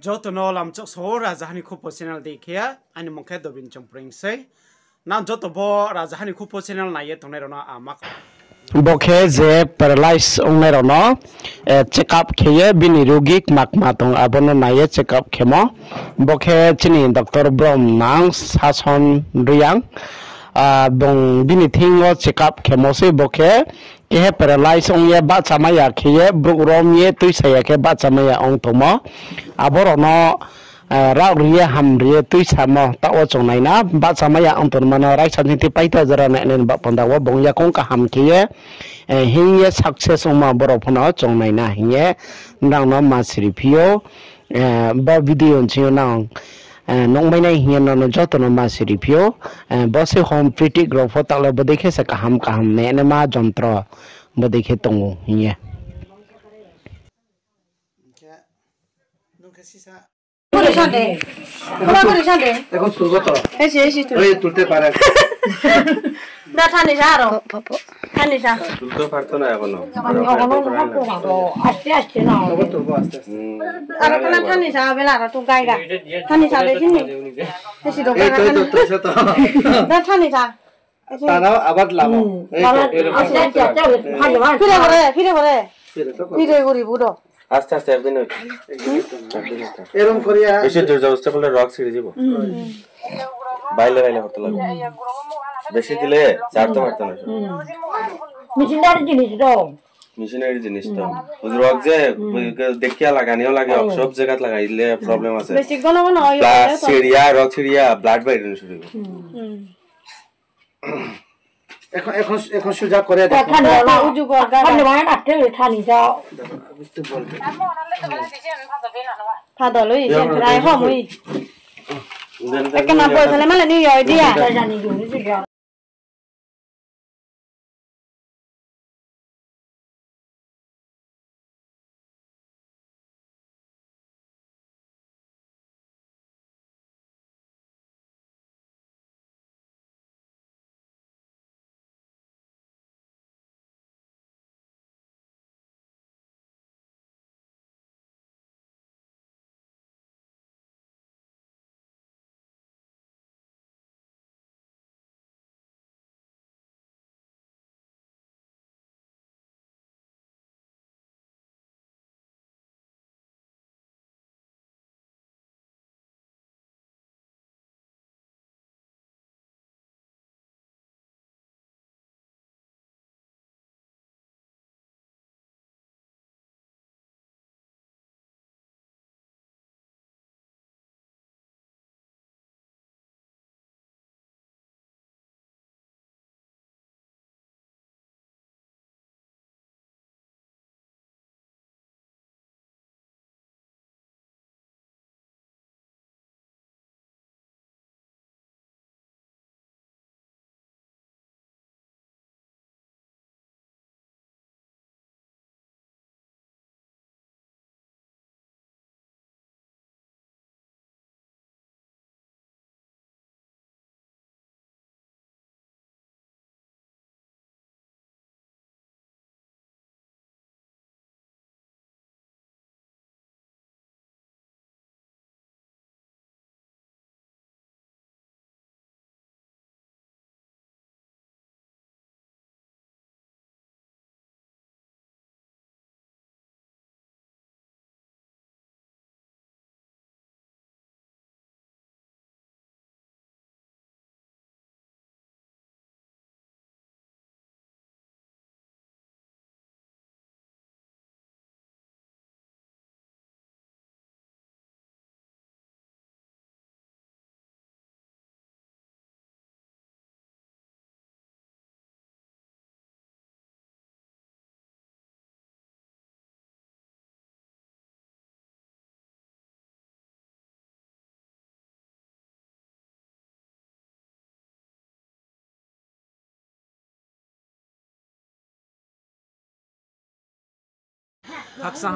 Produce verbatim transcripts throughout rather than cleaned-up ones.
Joto no lamchok so Rajaha ni Khupo channel dei khe, aini mung khe Dobin Chongpreng sei. Nang joto bo Rajaha ni Khupo channel nai ye tongnai rao no ang ma kha. Bo khe je paralyze ongnai rao no, eh, check up khe ye bini rugi kma kma tong abo no nai ye check up khemo. Bo khe chini doctor Bromnang Sason Reang. Ah, bung bini thing wo check up khemo sei bo khe, kehe paralyze ong ye bahchamai ya khe ye, brouh rom ye tuisa ya khe bahchamai ya ong tongmo. Abo rao no, eh, rao ri ye ham ri ye tuisamo taoh wo chung nai na, bahchamai ya ong tongma no raisa ni ti paitho jora nai nai ni bah panda wo bung yakoung kaham khe ye, eh, hing ye success ongma borao pho no chung nai na hing ye nrao no ma siri phi ou, eh, bo video nching yo nang, eh, nuhmai nai hing ye nrao no joto no ma siri phi ou, eh, bo se home critic rao pho taoh le bodei khe se kaham kaham nai nai ma jontro bodei khe tong ou hing ye. এখন তুলবো তো। এই সে, এই সে তুল। এই তুলতে পারে। না, ঠানি যা আরো। ঠানি যা। তুলতেও পারতো না এখনো। আস্তে আস্তে না। তুলবো, তুলবো আস্তে আস্তে। হুম। আরো তো না, ঠানি যা, বেলা আরো তো গাইগা। ঠানি যা, দেখি নি। এই সে তো এই তো, এই তো, তুলছে তো। না, ঠানি যা। তারাও আবার লাগাও। হুম, এই তো, আবার এরকম আস্তে আস্তে করতে আস্তে হবে। ফিরে পড়ে, ফিরে পড়ে। ফিরে তো ফিরে করি বুড়ো। আস্তে আস্তে একদিন হইতো। একদিন হইতো। এরকম করিয়া বেশি জোর জবরদস্তি করলে রগ ছিঁড়ে যাব। হুম। বাইলে বাইলে করতে লাগবে। বেশি দিলে ছাড়তে পারতো না। হুম। মেশিনারি জিনিস তো। মেশিনারি জিনিস তো। হুম। রগ যে হুম। দেখিয়া লাগানিও লাগে, হুম। সব জায়গাত লাগাইলে problem আছে। বেশি ঘন ঘন হয়, plus হয় তো। ছিঁড়িয়া, রগ ছিঁড়িয়া blood বাইরে শুরু হয়। হুম। হুম। এখন, এখন, এখন সোজা করে দেখো। ঠান্ডা না, উজু কর, গাড়া। ঠান্ডা মানে না, ঠান্ডা, ঠান্ডা। ফাদল ওই, সেন রায় হম ওই। একে না পয়সা লে মানে নিয়ে আয় দিয়া।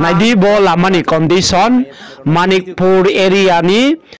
Nai di bo lama ni condition, Manikpur area ni